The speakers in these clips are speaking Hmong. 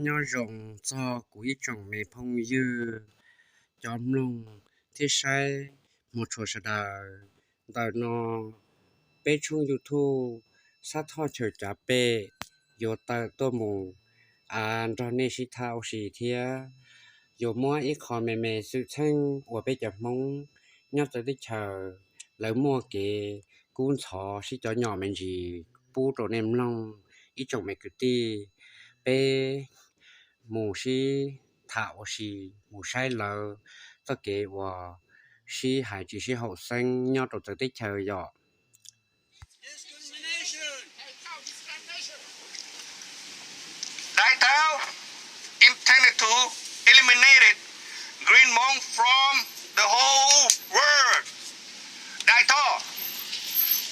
Nyob zoo txog kuv ib tsoom me phooj ywg cov mloog thiab saib hmov tshua sawv daws. Ntawm no peb tshooj YouTube Xab Thoj Chaw Cav Pem yuav tawm tuaj mus nrog nej sib tham ua si thiab yuav muab ib qho me me xwm txheej uas peb cov Hmoob nyob txawv teb chaws lawv muaj kev kub ntxhov sib cov nyom me ntsis pub rau nej mloog ib tsoom me kwv tij. Peb mus sib tham ua si, mus saib lawv txoj kev uas sib hais tsis sib haum xeeb nyob rau txawv teb chaws yom. Daim tau intended to eliminate green Hmong from the whole world. Daim tau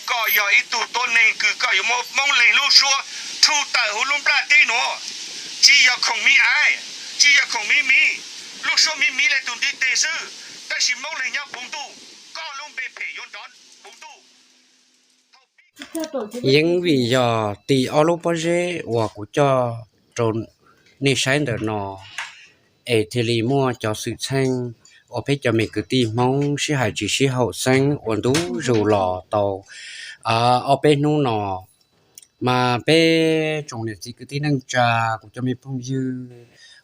kom yog ib tug tuab neeg kws koj yuav muab Hmoob Leeg lub suab thu tawm huv lub nplaj teb nuav. Tsis yog khoom miv aiv, tsis yog khoom miv miv, lub suab miv miv le tug ntiv teg xwb, tab sis Hmoob Leeg nyob puv ntuj, koj lub npe phem yuav nrov puv ntuj. Yeeb vim yog tim ob lub pob zeb uas kuv coj rau nej saib ntawm no es thiaj li muaj cov xwm txheej uas peb cov me kwv tij Hmoob sib hais tsis sib haum xeeb ua ntu zus los tau ob peb hnub no. Mas peb tsoom niam txiv kwv tij neej tsa, kuv cov me phooj ywg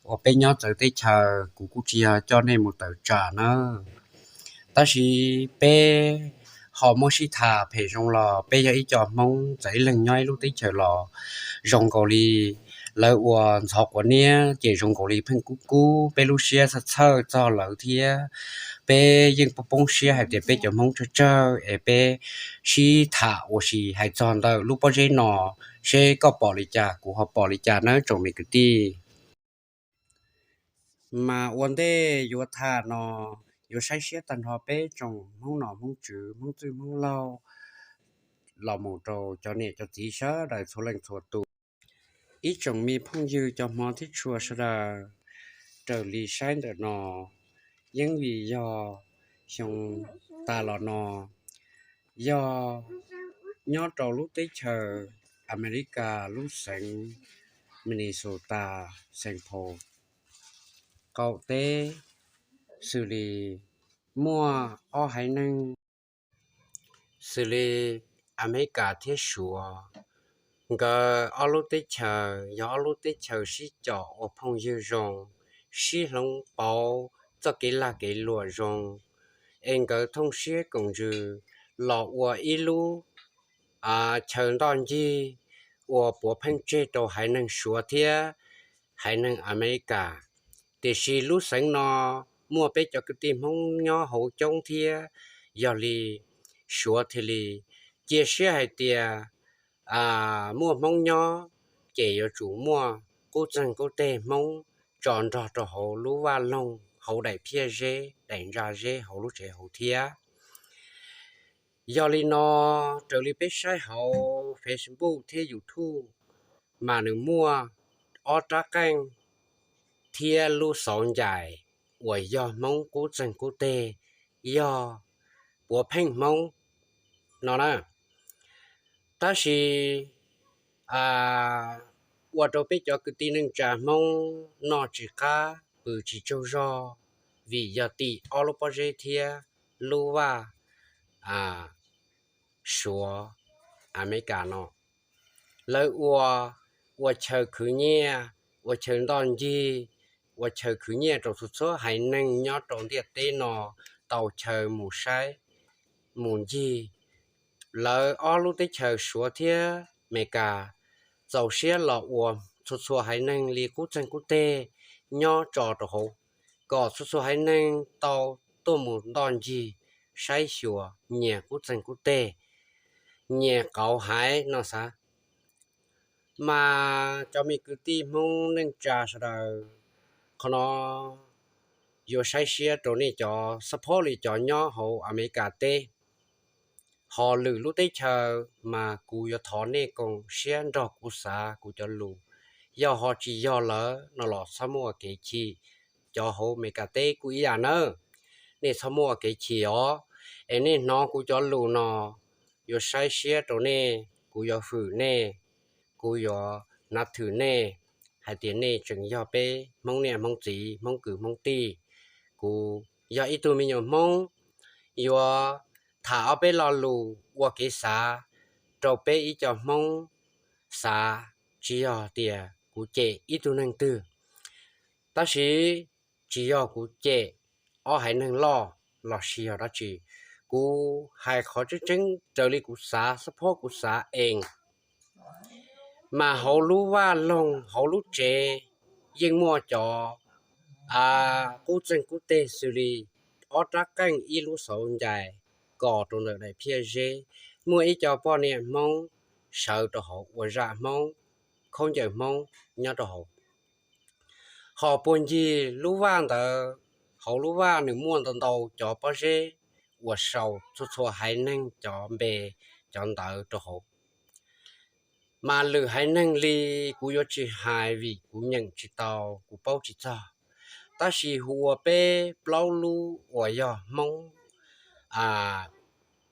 uas peb nyob txawv teb chaws, kuv kuj tsis yog coj nej mus tawm tsam nawb. Tab sis peb ho muab sib tham phem zoo los peb yog ib co Hmoob, txawm ib leeg nyob ib lub teb chaws los zoo nkaus li lawv ua ntxhov quav niab ces zoo nkaus li pheej kub kub peb lub siab txhawj txhawj txog lawv thiab. Peb yeej poob poob siab hais tias peb cov Hmoob tsawg tsawg es peb sib tham ua si hais txog ntawm lub pob zeb no, seb koj pom li cas kuv ho pom li cas nawb tsoom me kwv tij. Mas ua ntej yuav tham no, yuav saib siab tag nrho peb tsoom Hmoob nom Hmoob tswv, Hmoob txwj Hmoob laug los mus rau cov niam cov txiv sawv daws txhua leej txhua tus. Ib tsoom me phooj ywg cov hmov thiab tshua sawv daws, raws li saib ntawm no, yeeb vim yog xyoo tas los no yog nyob rau lub teb chaws Amelikas lub xeev Minnesota Saint Paul qaum teb xws li muaj ob haiv neeg xws li Amelikas thiab Suav. Nkawd ob lub teb chaws yog ob lub teb chaws sib com ua phooj ywg zoo, sib hloov pauv txoj kev lag kev luam zoo, es nkawd thooj siab koom ntsws los ua ib lub chaw ntoj ncig uas puav pheej tseg rau haiv neeg Suav thiab haiv neeg Amelikas. Tiam sis lub xeev no muaj peb cov kwv tij Hmoob nyob hauv coob thiab, yog li Suav thiaj li cia siab hais tias muaj Hmoob nyob ces yuav tsum muaj qub txeeg qub teg Hmoob tso nrog rau hauv lub vaj loog, hauv daim phiaj zeb, daim ntsa zeb, hauv lub tsev hauv thiab. Yog li no, raws li peb saib hauv Facebook thiab YouTube, mas nws muaj ob rab qeej thiab lub xauv ncaim uas yog Hmoob qub txeeg qub teg, yog puav pheej Hmoob no na. Tab sis ua rau peb cov kwv tij neej tsa Hmoob noj tsis qab pw tsis tsaug zog, vim yog tim ob lub pob zeb thiab lub vaj Suav Amelikas no. Lawv ua, ua chaw khwv nyiaj, ua chaw ntoj ncig, ua chaw khwv nyiaj rau txhua txhua haiv neeg nyob rau ntiaj teb no tau chaw mus saib mus ncig. Lawv ob lub teb chaws Suav thiab Amelikas txaus siab los ua txhua txhua haiv neeg li qub txeeg qub teg nyob tso rau hauv, kom txhua txhua haiv neeg tau tuaj mus ntoj ncig, saib xyuas, nyias qub txeeg qub teg, nyias qauv haiv no xav. Mas cov me kwv tij Hmoob neej tsa sawv daws, qhov no yuav saib siab rau nej cov, xab phob li cov nyob hauv Amelikas teb. Ho lwm lub teb chaws mas kuv yuav thov nej koom siab nrog kuv xav kuv cov lus. Yog ho tsis yog lawm no los txhob muaj kev chim. Cov hauv Amelikas teb kuj ib yam nawb, nej txhob muaj kev chim os. Es nej hnov kuv cov lus no, yuav saib siab rau nej, kuv yuav hwm nej, kuv yuav nav thwm nej, hais tias nej tseem yog peb Hmoob niam Hmoob txiv, Hmoob kwv Hmoob tij. Kuv yog ib tug me nyuam Hmoob yuav tham ob peb lo lus ua kev xav rau peb ib co Hmoob xav, tsis yog tias kuv cem ib tug neeg twg, tab sis tsis yog kuv cem ob haiv neeg loj los sis yog dab tsi. Kuv hais qhov tseeb tseeb raws li kuv xav, xab phob kuv xav ees. Mas hauv lub vaj loog hauv lub tsev yeej muaj cov qub txeeg qub teg xws li ob rab qeej, ib lub xauv ncais kos rau ntawm daim phiaj zeb, muaj ib co poj niam Hmoob sawv rau hauv ua zaj Hmoob, khaub ncaws Hmoob nyob rau hauv. Ho puag ncig lub vaj ntawd, hauv lub vaj nws muaj ntau ntau cov pob zeb uas sau txhua txhua haiv neeg cov npe cov ntawv rau hauv. Mas lwm haiv neeg li kuv yuav tsis hais vim kuv nyeem tsis tau, kuv paub tsis txog. Tab sis hu ua peb plaub lub uas yog Hmoob,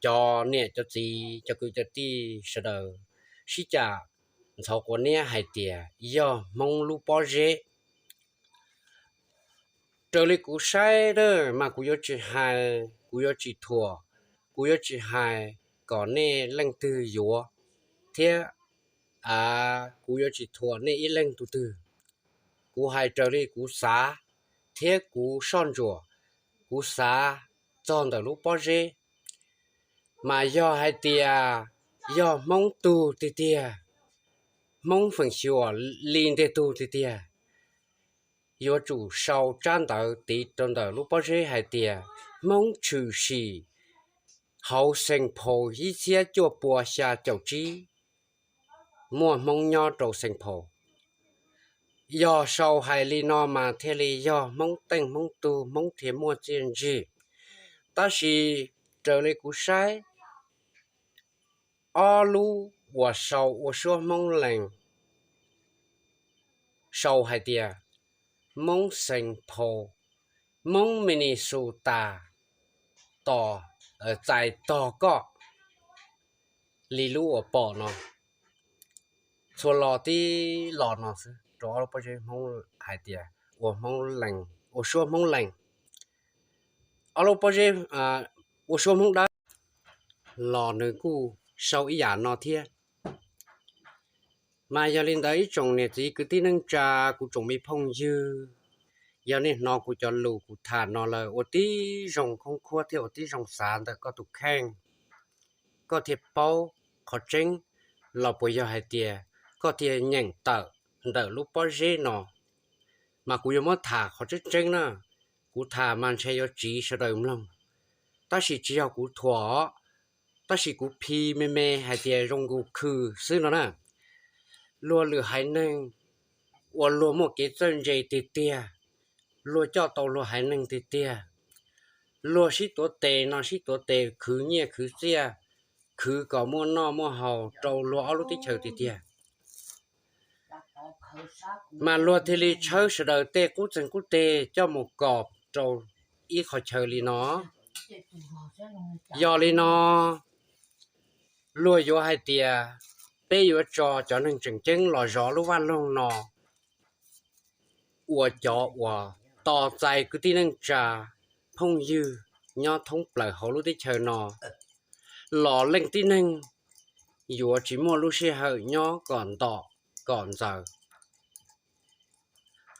cov niam cov txiv cov kwv cov tij sawv daws sib cam ntxhov quav niab hais tias yog Hmoob lub pob zeb. Raws li kuv saib na, mas kuv yuav tsis hais, kuv yuav tsis thuam, kuv yuav tsis hais kom nej leej twg yuav, thiab kuv yuav tsis thuam nej ib leej tug twg. Kuv hais raws li kuv xav thiab kuv soj ntsuam, kuv xav txog ntawm lub pob zeb. Mas yog hais tias yog Hmoob tug tiag tiag, Hmoob feem xyuam li ntiag tug tiag tiag, yuav tsum sau tsab ntawv tiv rau ntawm lub pob zeb hais tias Hmoob tshwm sim hauv Xeem Phaus ib txhiab cuaj pua xya caum tsib, muaj Hmoob nyob rau Xeem Phaus. Yog sau hais li no mas thiaj li yog Hmoob teej Hmoob tug, Hmoob thiaj muaj txiaj ntsig. Tab sis raws li kuv saib, ob lub uas sau ua suab Hmoob Lees sau hais tias Hmoob Xeem Phaus, Hmoob Minnesota tos, txais tog koj, li lub uas pom no. Txhua lo tib lo no xwb rau ob lub pob zeb Hmoob hais tias ua Hmoob Lees, ua suab Hmoob Lees. Ob lub pob zeb ua suab Hmoob Dawb los nws kuj sau ib yam no thiab. Mas yog li ntawd ib tsoom niam txiv kwv tij neej tsa, kuv tsoom me phooj ywg, yog nej hnov kuv cov lus kuv tham no lawm ua tib zoo khoob khuab thiab ua tib zoo xav ntawm koj tus kheej, koj thiaj paub qhov tseeb, los puas yog hais tias koj thiaj nyeem tawm ntawm lub pob zeb no. Mas kuv yuav muab tham qhov tseeb tseeb na, kuv tham mas ntshe yuav tsiv sawv daws mloog, tab sis tsis yog kuv thuam os, tab sis kuv phi me me hais tias zoo nkaus khw xwb no na. Luag lwm haiv neeg uas luag muaj kev txawj ntse tiag tiag, luag coj tau luag haiv neeg tiag tiag, luag sib tuav tes no sib tuav tes khwv nyiaj khwv txiaj, khwv kom muaj noj muaj haus rau luag ob lub teb chaws tiag tiag. Mas luag thiaj li tshawb sawv daws tej qub txeeg qub teg coj mus kos rau ib qhov chaw li no. Yog li no, luag yuav hais tias peb yuav tso cov neeg tseem ceeb los zov lub vaj loog no ua cov uas tos txais kwv tij neej tsa, phooj ywg nyob thoob plaws hauv lub teb chaws no los leej tib neeg yuav tsis muaj lub sij hawm nyob kom ntom kom ntxaws.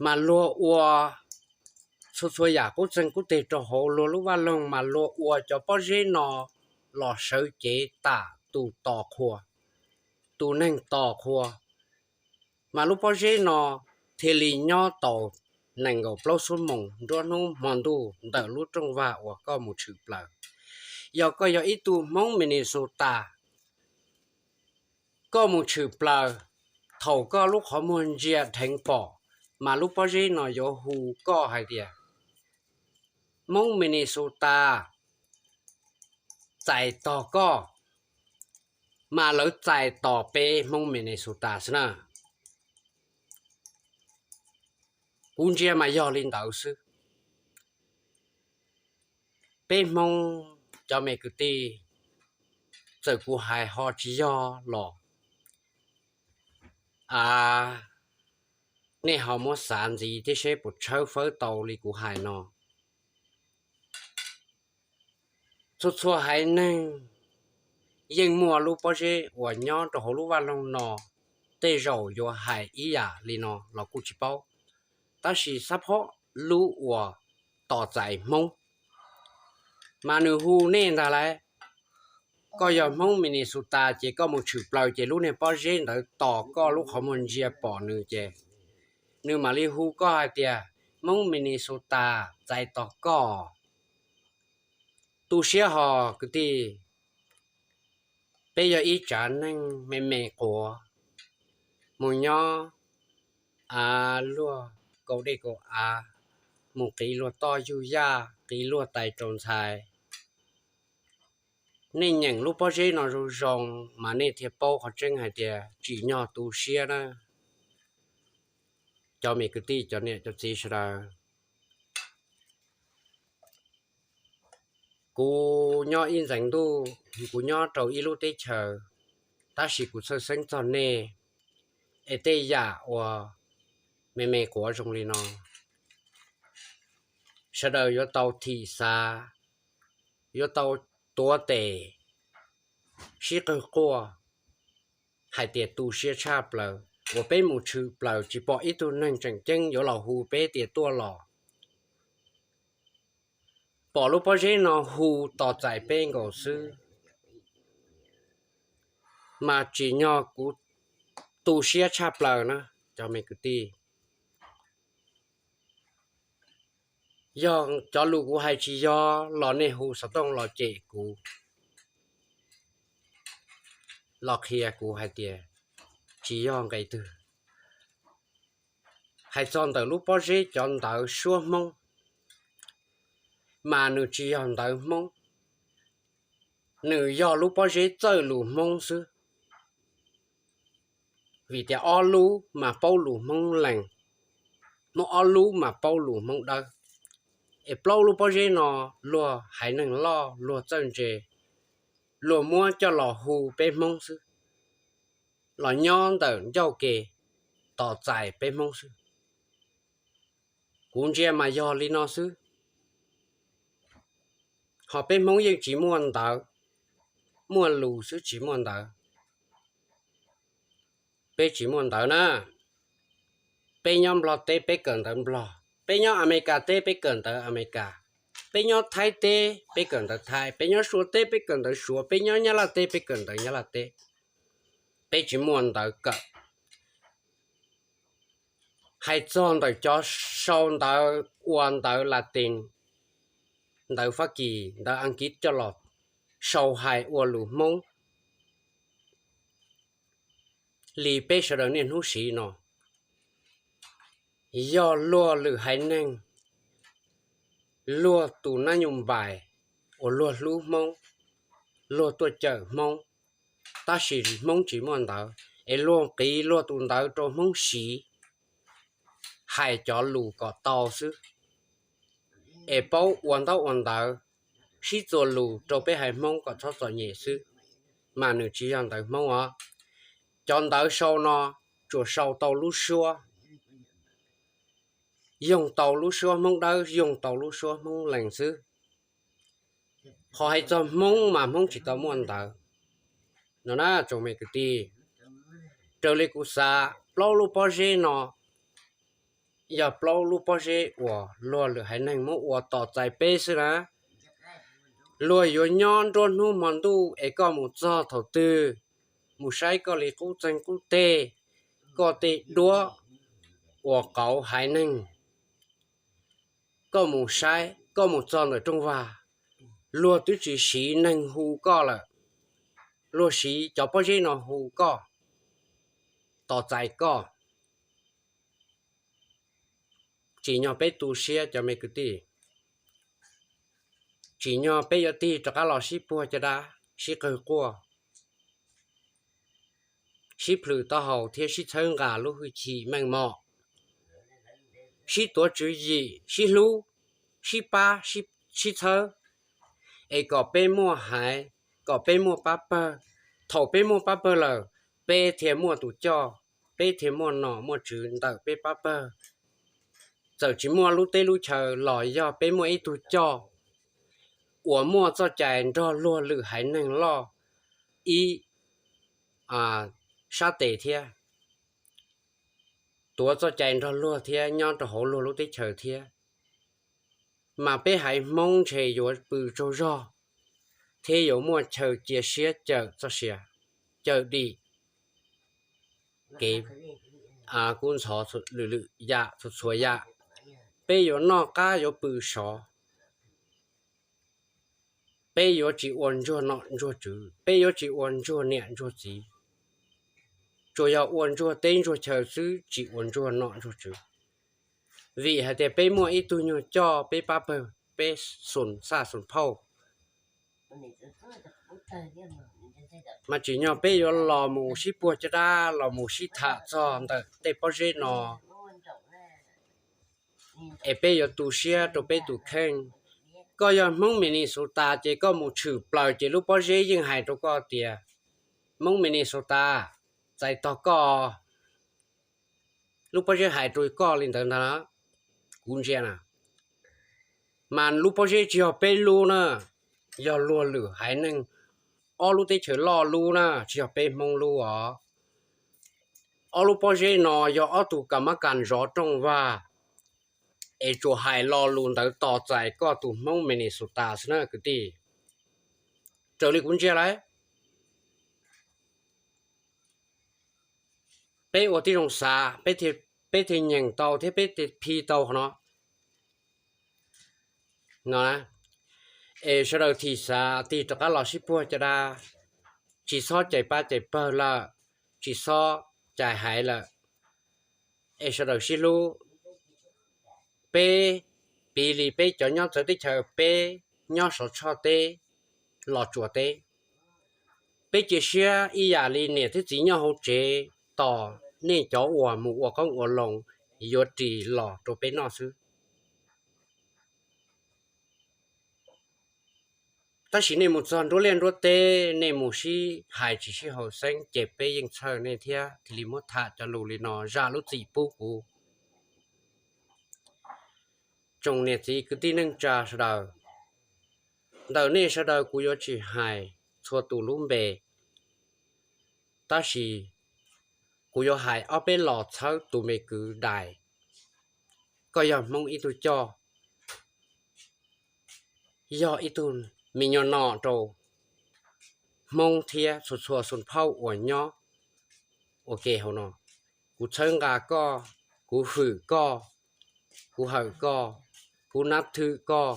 Mas luag ua txhua txhua yam qub txeeg qub teg rau hauv luag lub vaj loog, mas luag ua cov pob zeb no los sawv cev tam tus tos qhua, tus neeg tos qhua. Mas lub pob zeb no thiaj li nyob tau nees nkaum plaub xuab moos nruab hnub hmo ntuj ntawm lub rooj vag uas koj mus tshwm plaws. Yog koj yog ib tug Hmoob Minnesota, koj mus tshwm plaws, thaum koj lub qhov muag ntsia dheev pom, mas lub pob zeb no yuav hu koj hais tias Hmoob Minnesota txais tog koj, mas lawv txais tos peb Hmoob Minnesota xwb na. Kuv ntsia mas yog li ntawd xwb. Peb Hmoob cov me kwv tij, txawm kuv hais ho tsis yog los, a, nej ho muab xav ntxiv thiab seb puas tshawb fawb tau li kuv hais no. Txhua txhua haiv neeg yeej muaj lub pob zeb uas nyob rau hauv lub vaj loog no, tej zaum yuav hais ib yam li no los kuj tsis paub, tab sis xab phob lub uas tos txais Hmoob, mas nws hu nej ntag lauj. Koj yog Hmoob Minnesota ces koj mus tshwm plaws ces lub niag pob zeb ntawd tos koj lub qhov muag ntsia pom nws ces nws mam li hu koj hais tias Hmoob Minnesota txais tos koj. Tu siab hos kwv tij, peb yog ib tsav neeg me me quav, mus nyob av luag kaum dej kaum av, mus qiv luag toj yug yaj, qiv luag tais rau ntxhais. Nej nyeem lub pob zeb no zoo zoo mas nej thiaj paub qhov tseeb hais tias tsim nyog tu siab na, cov me kwv tij cov niam cov txiv sawv daws. Kuv nyob ib ntxeev ntuj, kuv nyob rau ib lub teb chaws, tab sis kuv txhawj xeeb txog nej, es tej yam uas me me quav zoo li no, sawv daws yuav tau thim xav, yuav tau tuav tes sib qawg quaj hais tias tu siab tshaj plaws uas peb mus tshwm plaws tsis pom ib tug neeg tseem ceeb yuav los hu peb tias tuaj los. Pom lub pob zeb no hu tos txais peb nkaus xwb, mas tsim nyog kuv tu siab tshaj plaws na, cov me kwv tij. Yog cov lus kuv hais tsis yog los nej hu xov tooj los cem kuv, los qhia kuv hais tias tsis yog nqe twg. Hais txog ntawm lub pob zeb cov ntawv suab Hmoob, mas nws tsis yog ntawv Hmoob, nws yog lub pob zeb txawj lus Hmoob xwb. Vim tias ob lub mas paub lus Hmoob Lees, muaj ob lub mas paub lus Hmoob Dawb. Es plaub lub pob zeb no luag haiv neeg loj luag txawj ntse, luag muab coj los hu peb Hmoob xwb, los nyob ntawm ncauj ke tos txais peb Hmoob xwb. Kuv ntsia mas yog li no xwb. Ho peb Hmoob yeej tsis muaj ntawv, muaj lus xwb tsis muaj ntawv. Peb tsis muaj ntawv na. Peb nyob Nplog teb peb kawm ntawv Nplog, peb nyob Amelikas teb peb kawm ntawv Amelikas, peb nyob Thaib teb peb kawm ntawv Thaib, peb nyob Suav teb peb kawm ntawv Suav, peb nyob Nyab Laj teb peb kawm ntawv Nyab Laj teb. Peb tsis muaj ntawv kawm. Hais txog ntawm cov sau ntawv ua ntawv Latin, ntawv Fab Kis, ntawv Askiv coj los sau hais ua lus Hmoob li peb sawv daws niaj hnub siv no, yog luag lwm haiv neeg, luag tus nab nyuj npais uas luag hlub Hmoob, luag tuaj cawm Hmoob, tab sis Hmoob tsis muaj ntawv, es luag qiv luag tus ntawv rau Hmoob siv, hais cov lus kom tau xwb, es paub ua ntaub ua ntawv, sib txuas lus rau peb haiv Hmoob kom txhob txom nyem xwb, mas nws tsis yog ntawv Hmoob os. Cov ntawv sau no tsuas sau tau lub suab, yoog tau lub suab Hmoob Dawb, yoog tau lub suab Hmoob Lees xwb. Qhov hais txog Hmoob mas Hmoob tsis tau muaj ntawv no na tsoom me kwv tij. Raws li kuv xav, plaub lub pob zeb no yog plaub lub pob zeb uas luag lwm haiv neeg muab ua tos txais peb xwb na. Luag yuav nyob nruab hnub hmo ntuj es koj mus txog thaum twg, mus saib koj li qub txeeg qub teg, koj tej duab uas qauv haiv neeg, koj mus saib, koj mus txog ntawm rooj vag, luag twb tsis siv neeg hu koj lawm, luag siv cov pob zeb no hu koj, tos txais koj. Tsim nyog peb tu siab cov me kwv tij, tsim nyog peb yuav tig rov qab los sib puag caj dab, sib qawg quaj, sib plhws taub hau thiab sib txhawb nqa lub hwj chim meej mom, sib tuav tswv yim, sib hlub, sib pab, sib txhawb, es kom peb muaj haiv, kom peb muaj pab pawg. Thaum peb muaj pab pawg lawm, peb thiaj muaj tus coj, peb thiaj muaj nom muaj tswv ntawm peb pab pawg. Txawm tsis muaj lub teb lub chaw los yog peb muaj ib tug coj uas muaj txoj cai nrog luag lwm haiv neeg loj ib sab tes thiab, tuav txoj cai nrog luag thiab nyob rau hauv luag lub teb chaws thiab, mas peb haiv Hmoob ntshe yuav pw tsaug zog thiab yuav muaj chaw cia siab cawm txoj sia, cawm dim kev kub ntxhov lwm lwm yam txhua txhua yam. Peb yuav noj qab yuav pw sov, peb yuav tsis ua ntsuag nom ntsuag tswv, peb yuav tsis ua ntsuag niam ntsuag txiv, tsuas yog ua ntsuag teb ntsuag chaw xwb, tsis ua ntsuag nom ntsuag tswv. Vim hais tias peb muaj ib tug nyuag coj peb pab pawg, peb xum xaj xum phauj, mas tsim nyog peb yuav los mus sib puag caj dab, los mus sib tham txog ntawm tej pob zeb no, es peb yuav tu siab rau peb tus kheej. Koj yog Hmoob Minnesota ces koj mus tshwm plaws ces lub pob zeb yeej hais rau koj tias, Hmoob Minnesota, txais tog koj. Lub pob zeb hais rau koj li ntawd ntag, kuv ntsia na. Mas lub pob zeb tsis yog peb lub na, yog luag lwm haiv neeg ob lub teb chaws loj lub na, tsis yog peb Hmoob lub os. Ob lub pob zeb no yog ob tug kam mab kas zov rooj vag, es tsuas hais lo lus ntawd tos txais koj tus Hmoob Minnesota xwb na kwv tij. Raws li kuv ntsia lawm, peb ua tib zoo xav, peb thiaj nyeem tau thiab peb thiaj phi tau qhov no. Es sawv daws thim xav tig rov qab los sib puag caj dab, tsis txhob cais pab cais pawg lawm, tsis txhob cais haiv lawm, es sawv daws sib hlub. Peb piv li peb cov nyob txawv teb chaws, peb nyob Suav Tshoj teb, Los Tsuas teb, peb cia siab ib yam li niam thiab txiv nyob hauv tsev tos nej cov uas mus ua qoob ua loo yuav ris los rau peb noj xwb. Tab sis nej mus txog nruab liaj nruab teb, nej mus sib hais tsis sib haum xeeb ces peb yeej txhawj nej thiab thiaj li muab tham cov lus li no zam lub txim pub kuv. Tsoom niam txiv kwv tij neej tsa sawv daws, ntawm nej sawv daws kuv yuav tsis hais txhua tus lub npe, tab sis kuv yuav hais ob peb los txhawb tus me kwv Dais. Koj yog Hmoob ib tug coj, yog ib tug me nyuam nom rau Hmoob thiab txhua txhua xoo phauj uas nyob ua ke hauv no. Kuv txhawb nqa koj, kuv hwm koj, kuv hawm koj, kuv nab thwm koj.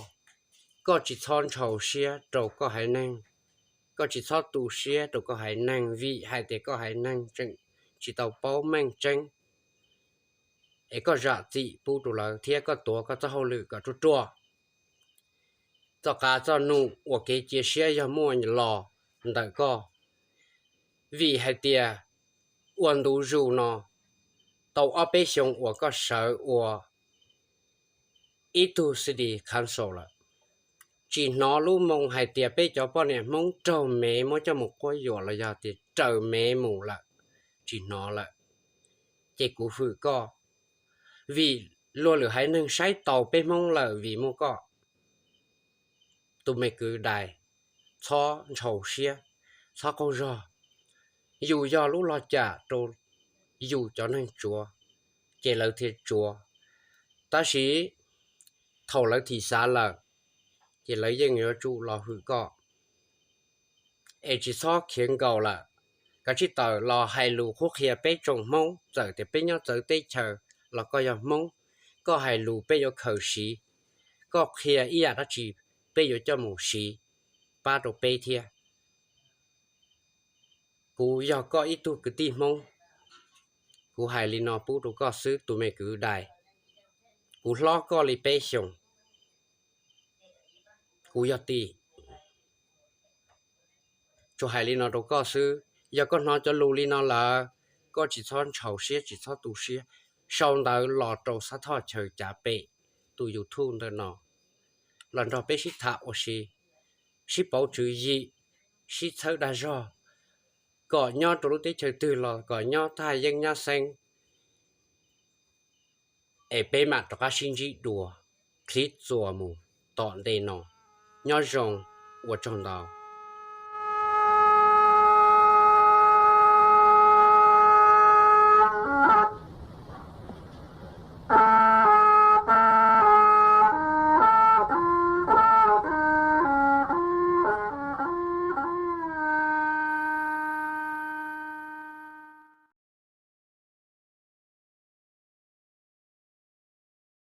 Koj tsis txhob ntshaus siab rau koj haiv neeg, koj tsis txhob tu siab rau koj haiv neeg vim hais tias koj haiv neeg tseem tsis tau paub meej tseeb, es koj zam txim pub rau lawv thiab koj tuav koj txoj hauj lwm kom ruaj ruaj. Txoj qab txoj num ua kev cia siab yog muaj los ntawm koj, vim hais tias ua ntu zus no tau ob peb xyoo uas koj sawv ua ib tug city council lawm, tsis hnov lub moo hais tias peb cov poj niam Hmoob raug mev muab coj mus quab yuam los yog tias raws mev mus lawm, tsis hnov lawm. Ces kuv hwm koj, vim luag lwm haiv neeg saib taus peb Hmoob lawm vim muaj koj. Tus me kwv Dais, txhob ntshaus siab, txhob qaug zog. Yus yog lub log cam rau yus cov neeg tsuav, ces lawv thiaj tsuav. Tab sis thaum lawv thim xav lawm, ces lawv yeej yuav tsum los hwm koj. Es tsis txhob khiav nkaus lawm, kav tsij tawm los hais lus qhuab qhia peb tsoom Hmoob, txawm tias peb nyob txawv teb chaws los koj yog Hmoob, koj hais lus peb yuav khaws siv, koj qhia ib yam dab tsi peb yuav coj mus siv pab rau peb thiab. Kuv yog koj ib tug kwv tij Hmoob, kuv hais li no pub rau koj xwb tus me kwv Dais, kuv hlob koj li peb xyoos, kuv yog tim. Tsuas hais li no rau koj xwb, yog koj hnov cov lus li no lawm, koj tsis txhob ntshaus siab tsis txhob tu siab. Sau ntawv los rau Xab Thoj Chaw Cav Pem tus YouTube ntawm no, los nrog peb sib tham ua si, sib pauv tswv yim, sib txhawb dag zog, kom nyob rau lub teb chaws twg los kom nyob thaj yeeb nyab xeeb, es peb mam rov qab sib ntsib dua clip txuas mus tom ntej no. Nyob zoo, ua tsaug ntau.